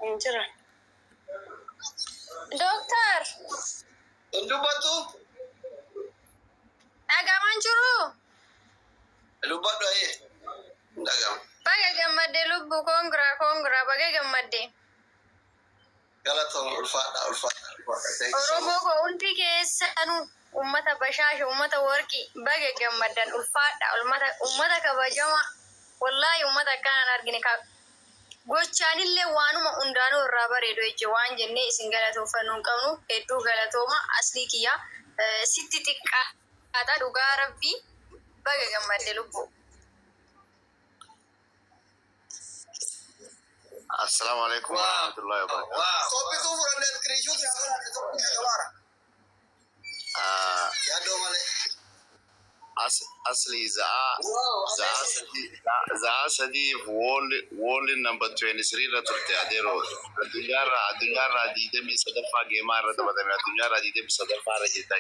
Hin jiran. Dooktar, Hin dubbattu? dhagamaan jiru. Dubbadhu ayee. Hin dhaga'amu. Baga gammadde lubbu congra congra baga gammadde. Galatooma ulfaadha ulfaadha ulfaadha. Thank you so Oromoo much. koo hundi keessanuu ummata bashaasha ummata warqii baga gammaddan ulfaadha ummata ummata kabajamaa wallaahi ummata akkanaan argine ka gochaanillee waanuma hundaanuu irraa bareedu jechuudha waan jennee isin galatooffannu hin qabnu hedduu galatooma aslii kiyya sitti xiqqaata dhugaa rabbii baga gammadde lubbu. Assalamu alaikum warahmatullahi wabarakatuh. Toppituu fudhannee screenshot yaa godhaate toppii yaa gabaara. Ah, Yaaddoo malee. Asli za'aa 3 za'aa 3f world number 23 irra turte adeero addunyaarraa 23ffaa geemaa irra taphatame addunyaarraa 23ffaa irra jirta.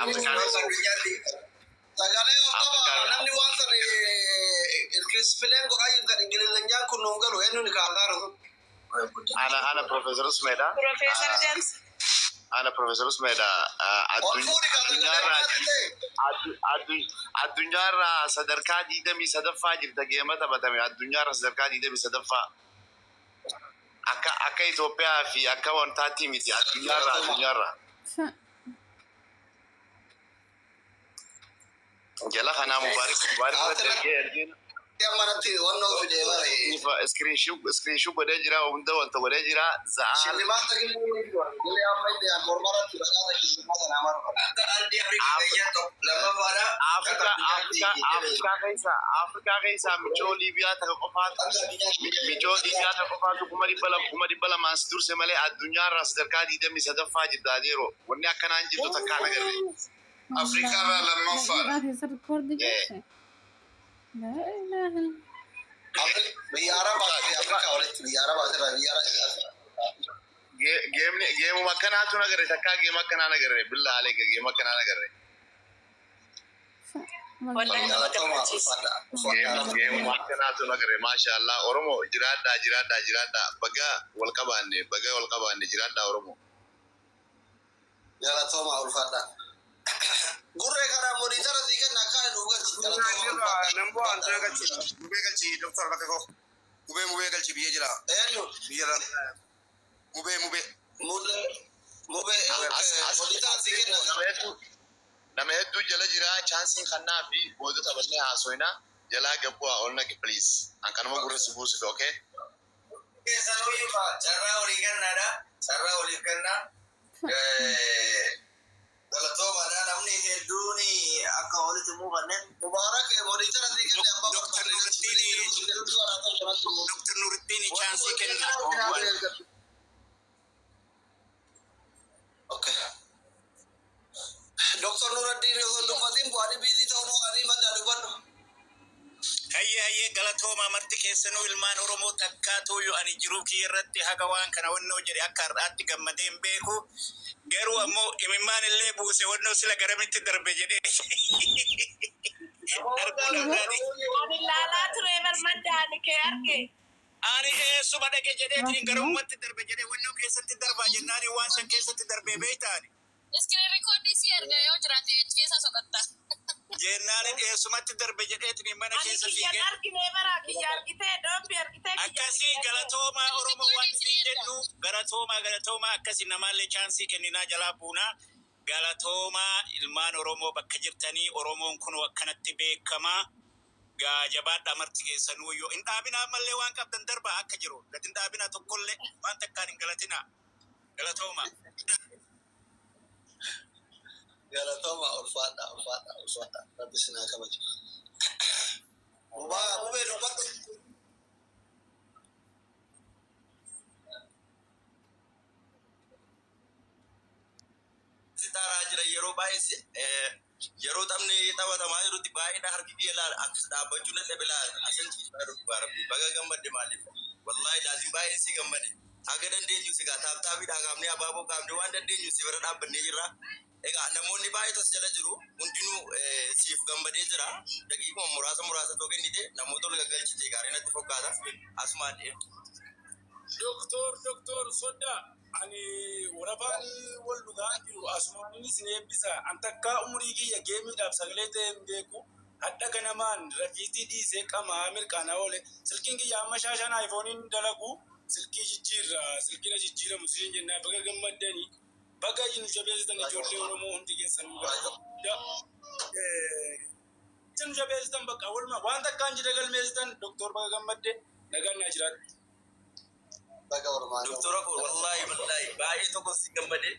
Afrikaa keessa Sagalee ol qaba Afrikaa namni waan sana explain godhaa jirtan Ingilizanyaan kun nuun galu eenyuun kaasaa sun. Ana Professor Usmeedha. Profeesar James. Ana Professor Usmeedha. Ol fuudhi kan sagalee Addunyaarraa maati ta'e. Addunyaarraa sadarkaa 23ffaa jirta geema taphatame addunyaarraa sadarkaa 23ffaa. Akka Itoophiyaa fi akka wantaatti miti addunyaarraa addunyaarraa. Jala kanaa Mubaarik Mubaarik irratti ergee ergeen Amma natti wannoo fidee bare. Screenshot godhee jira hunda wanta godhee jira za'aa Shillimaata gillee amma inni mormarratti badhaasa shillimaata namaa dhufa. Akka ardii Afrikaa keessaa tokko lammaffaadha. Afrikaa Afrikaa Afrikaa keessaa michoo Liibiyaa takka qofaatu michoo Liibiyaa takka qofaatu 200,000 200,000 si durse malee addunyaarraa sadarkaa 23ffaa jirta adeero wanni akkanaan jirtu takkaan agarre. Afrikaarraa lammaffaadha. Biyya Arabaa fi Afrikaa walitti biyya Arabaa asirraa biyya Arabaa. Geemni geemuma akkanaatu nagarre takkaa geema akkanaa nagarre billaa aleeka geema akkanaa nagarre. Wallahi nama Galatooma gammachiisa. ulfaadha. Ulfaadha. Geemuma akkanaatu nagarre maasha Allah Oromoo jiraadhaa jiraadhaa jiraadhaa baga wal qabaanne baga wal qabaanne jiraadhaa Oromoo. Galatooma ulfaadha. Gurree kana monitor sii kenna akka nu galchi. Galatooma ulfaadha. Nan bu'aa antuna galchi. Mubee galchi doktor bakka koo. Mubee mubee galchi biyya jira. Eenyu? Biyya irraa. Mubee mubee. Mubee mubee monitor sii kenna. Nama hedduu jala jira chaansiin kannaa fi booda taphannee haasoyna jalaa gabbu'aa ol naqi please. An kanuma gurra si buusite okay? Keessanuu carraa olii kennaadha. Carraa oliif kennaa. Galatoomaadha namni hedduun akka olitti muufanne. Mubaarak monitor sii kenna abbaa. Dr. Dr. Nuruddin chaansii kenna. Okay. Dr. Nuruddin osoo dubbatiin bu'anii busy ta'uu nuqanii madda dubbadhu. Hayyee hayyee galatoomaa marti keessanuu ilmaan Oromoo takkaa tuuyyu ani jiruu kiyya irratti haga waan kana wannoo jedhe akka har'aatti gammadee hin beeku. Garuu ammoo imimmaan illee buuse wannoo sila garamitti darbe jedhee arguu dhabnaani. Ani laalaa ture barmadda ani kee arge. Ani eessuma dhaqe jedheetiin garumatti darbe jedhee wannoo keessatti darbaa jennaani waan san keessatti darbee beektaani. Screen record si erga yoo jiraate achi keessaa soqatta. Jennaanin eessumatti darbe jedheetiin mana Ani keessa kiyyan fiigee. argine bara kiyya argitee dhoobbi argitee kiyya Akkasii galatoomaa Oromoo waan isin jennu galatoomaa galatoomaa akkasii namaallee chaansii kenninaa jalaa buunaa galatoomaa ilmaan Oromoo bakka jirtanii Oromoon kun akkanatti beekamaa gaa jabaadhaa marti keessanuu yoo hin dhaabinaa ammallee waan qabdan darbaa akka jiru gad hin dhaabinaa tokkollee waan takkaan hin galatinaa galatoomaa. Galatooma ulfaadha ulfaadha ulfaadha. Rabbi sinaa kabaju. Mubaa mubee dubbadhu. Si taaraa jira yeroo baay'ee yeroo taphni taphatamaa jirutti baay'eedha harki kiyya laala akkas dhaabbachuu dadhabe laala asan ciisaa jiru dhugaa rabbi baga gammadde maaliif wallahi laazim baay'ee si gammade haga dandeenyu si gaa tap tapiidhaa kaafnee abaaboo kaafnee waan dandeenyu si bira dhaabbannee jirra. Egaa namoonni baay'eetu as jala jiru hundinuu siif gammadee jira daqiiquma muraasa muraasa too kennite namoota ol gaggalchite gaarii natti fakkaata asumaan. Doktor, doktor, soddaa ani warabaan wal dhugaa jiru asumaanis isin eebbisa. An takkaa umurii kiyya geemiidhaaf sagalee ta'e hin beeku. Hadha ganamaan rafiitii dhiisee qamaa mirqaanaa oole. Silkiin kiyya amma shaashaan aayifooniin dalagu silkii jijjiirra, silkiin jijjiiramu siin jennaa baga gammaddanii, baga nu jabeessitan, ijoollee Oromoo hundi keessan guddaa. Isin jabeessitan, bakka walumaa waan takkaan jira galmeessitan. Doktor, baga gammadde, nagaan naa jiraadhu. Baga walumaa. Doktora koo, wallaahi wallaahi baay'ee tokko si gammade,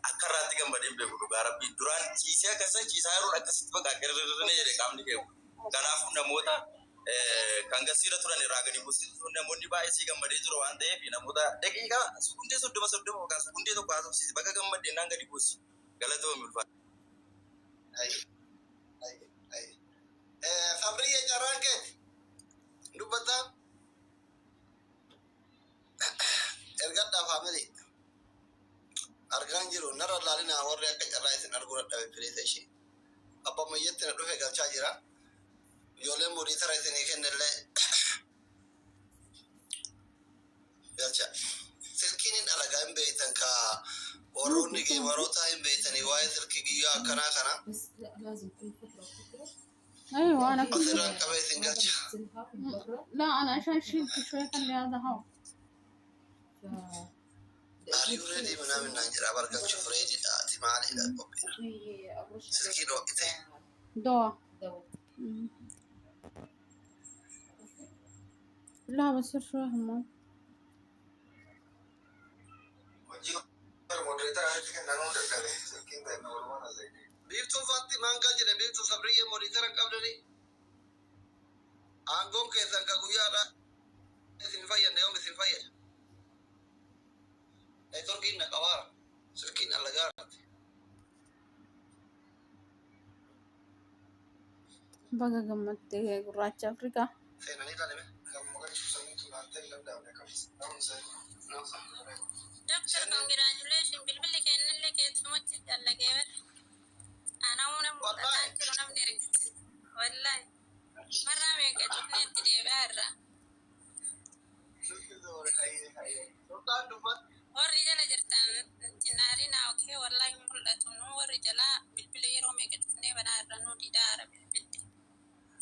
akka irraatti gammadee hin beeku, dhugaa rabbii. Duraan ciisee akkasa ciisaa yeroon akkasitti bakka qirrirrina jedhe qaamni keeku. Kanaafuu namoota kan gasiira turan irraa gadi buusisu, namoonni baay'ee si gammadee jiru waan ta'eef, namoota daqiiqaa sekundee 30 30 yookaan sekundee 1 haasofsiisi, bakka gammaddee naan gadi buusi. Galatoomi, ulfaata. Sabriye, carraan keeti. Dubbataa. Ergadhaa faamilii. Argaan jiru narra laalinaa, warri akka carraa isin arguu dadhabe fileeta ishee. Abbaa mayyetti na dhufe galchaa jira. Ijoolleen muriitara isinii kennellee galcha. Silkiin hin dhalagaa hin beeytan, ka warroonni geemaroota hin beeytanii waa'ee silkii guyyaa akkanaa kana. ايوه، انا كنت Asirraan qabee isin galcha. لا، انا عشان شلت شويه خلي هذا هو. Are you ready ምናምን naan jedha bargalchuuf ready dha, ati maalidha qophiidha. Silkiin ho'ite. دواء. لا، بصير شويه همام. Hojii moderator aritti kennamuu dadhabe. Silkiin ta'e walumaan asii. Biiftuun faatti maangaa jedhe, biiftuu sabriyyee monitor qabdanii. Aangoon keessan ka guyyaadha. Isin fayyadne, yoom isin fayyada? Neetworkiin na qabaara. Silkiin allagaarratti. Baga gammattee, gurraacha Afrikaa. Seenanii ilaalime. Gammachuun saniitu naantee hin danda'amne qabs. Ta'uun sanii. Doctor, congratulations. Bilbilli kennallee keessumatti dallagee bara. Anaa mul'ataa jiru namni ergite. Wallahi. Marraa meeqa cufnee itti deebi'aa irra. Sultaan dubbatu. Warri jala jirtan tinaarinaa, okee, wallahi mul'atu nu warri jalaa bilbila yeroo meeqa cufnee banaa irra nu didaa ara bilbilli.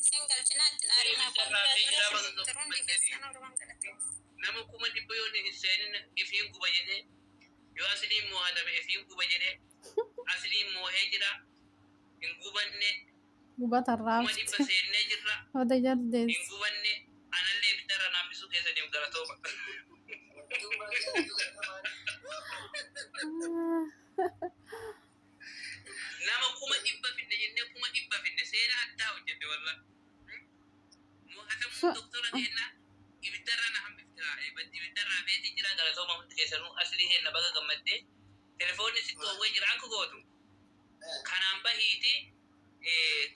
Isin galchinaa itti naarinaa, congratulations doctor, hundi keessan walumaan galatee. Nama 100,000 yoo hin seenin ifiin guba jedhee, yoo asliin moo'atame ifiin guba jedhee, asliin moo'ee jira, hin gubanne. Gubata 100,000 raabsite. Seennee jirra. Oda Hin jaldees. gubanne, anallee ibidarra naambisuu keessaniif galatooma. Nama 100,000 finne jennee, 100,000 finne, seenaa addaa hojjette walla. Moo'atamuu doktora keenna ibiddarra na hambifte, ibiddarraa beetii jira, galatooma hundi keessanuu. Aslii heenna, baga gammaddee, telefoonni sitti oowwee jira, akka gootu. Kanaan bahiiti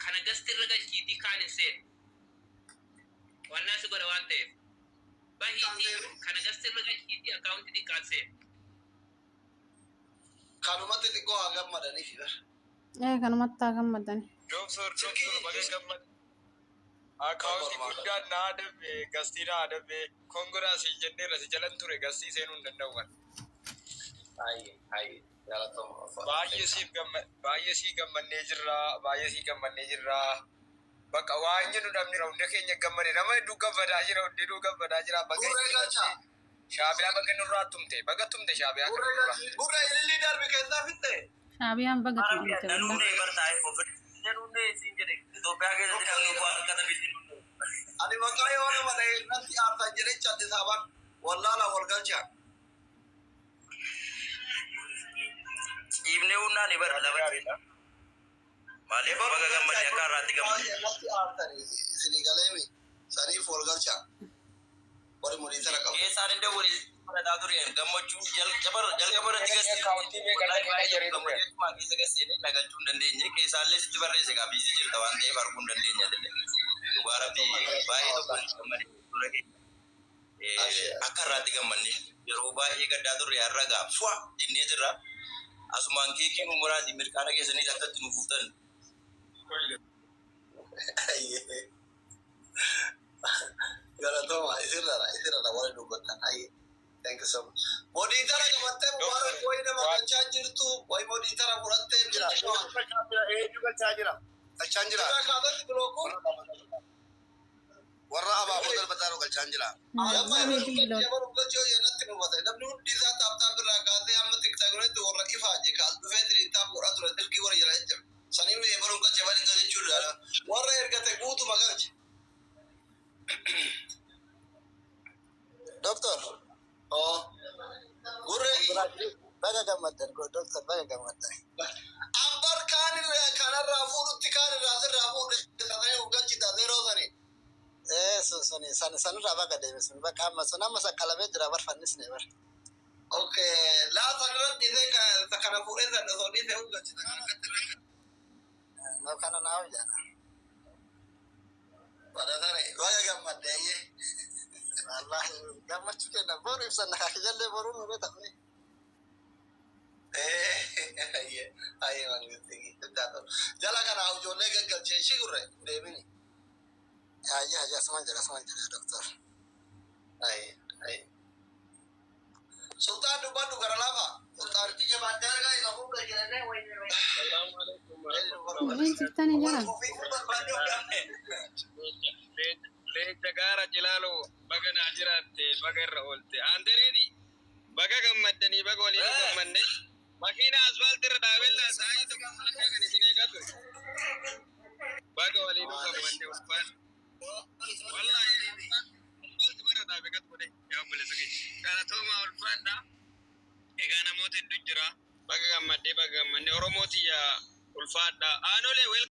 kana gastirra galchiitii kaan hin seenu. Wannaa si godha waan ta'eef. Bahiitii kana gastirra galchiitii akkaawunti xiqqaan seenu. Kanumatti xiqqoo haa gammadaniif bara. Ee, kanumatti haa gammadani. Doctor, doctor, baga gammad. Akkaawunti guddaan na adabe, gastii na adabe, congra siin jenneerra, si jalan ture, gastii seenuu hin danda'u kan. Hayyee hayyee, galatooma. Baay'ee sii gammannee jirra, baay'ee sii gammannee jirra. Bakka waan jennu dhabne, hunda keenya gammade, nama hedduu gammadaa jira, hundinuu gammadaa jira. Baga Gurree galchaa. Shaabiyaa baga nurraa tumte, baga tumte shaabiyaa kan Gurree nurraa. galchi. Gurree ilillii darbi keessaa fitte. Shaabiyaan baga tumte. Nanuunee bartaa'ee ofirra. Nanuunee siin jedhe, Itoophiyaa keessatti namni bu'aa akka taphiti. Ani maqaa yoo nama dhahee natti aarsan jedhee callisaa bar wallaala wal galchaa. Ciibnee humnaan bara lafa. Maaliif baga gammadee akka har'aatti gammade. Natti aartanii isinii galeemi saniif wal galchaa. Warri muriitara qabu. Keessaan illee walii fudhataa ture gammachuu jalqaba jalqaba irratti Akkaawuntii meeqa dhaqee dhufe? Keessa gasseenee nagalchuu hin dandeenye, keessaallee sitti barreesse gaa, busy jirta waan ta'eef arguu hin dandeenye adillee. Dhugaa rabbii baay'ee tokko gammade dura keenya. Akka har'aatti gammanne, yeroo baay'ee gaddaa turre, har'a gaa fu'a jennee jirra. Asumaan keekiin umuraatii mirqaana keessanii akka itti nuuf fuuftan. Galatooma, isirrara isirrara warri dubbatan. Thank you so much. Moditara qabattee Mubaarak wayi nama galchaa jirtu wayi moditara fudhattee jira. Eenyu galchaa jira? Galchaan jira. Irraa kaatatti bilooku. Warra abaaboo darbataa galchaan jira. Amma yeroo galchee natti mul'ata. Namni hundi isaa taaptaap irraa kaasee amma tiktaakirratti warra ifaaje kaas dhufee tiriin taap godhaa ture silkii warra jala jechuudha. Saniin yeroo galchee bari galchee jechuudha. Warra ergate guutuma galche. Doctor. Oh. Gurree. Baga gammaddan doctor, baga gammaddan. Ambar kaan irraa kanarraa fuudhutti kaan irraa asirraa fuudhe sanii of galchita yeroo sanii. Ee, sun suni san sanirraa baga deeme sun bakka amma sun amma sakkalamee jira bar fannisne bar. Okay. Laa sanirra dhiisee kana fuudhee san osoo dhiisee of galchita kan akkatti irraa. No, kana naa hojjana. Badhaasane baga gammadde ayyee. Wallahi gammachuu kenna boru ibsanna kakijallee boruu nu beekamne. Ayyee ayyee mangisti jala kana ijoollee gaggalchee ishii gurre deemini. Hayyee hayyee, asumaan jira, asumaan jira doctor. Ayyee ayyee. Sultaan, dubbadhu gara lafa. Sultaan jabaatee argaa isa fuula jedhanii. Warreen jirtanii jiran. Leenca gaara Cilaaloo, baga naa jiraatte, baga irra oolte. Aantereeti baga gammaddanii, baga waliin gammanne. Makiina asfaaltii irra dhaabellaa sa'aatii tokko malakkaa kan isin eegaa ture. Baga waliin gammanne, ulfaadha. Wallaahi asfaaltii irra dhaabe gad godhe yaa obboleessa keenya. Galatoomaa, ulfaadha. Egaa namoota hedduu jira. Baga gammaddee, baga gammanne. Oromoo tiyya, ulfaadha. Aanolee.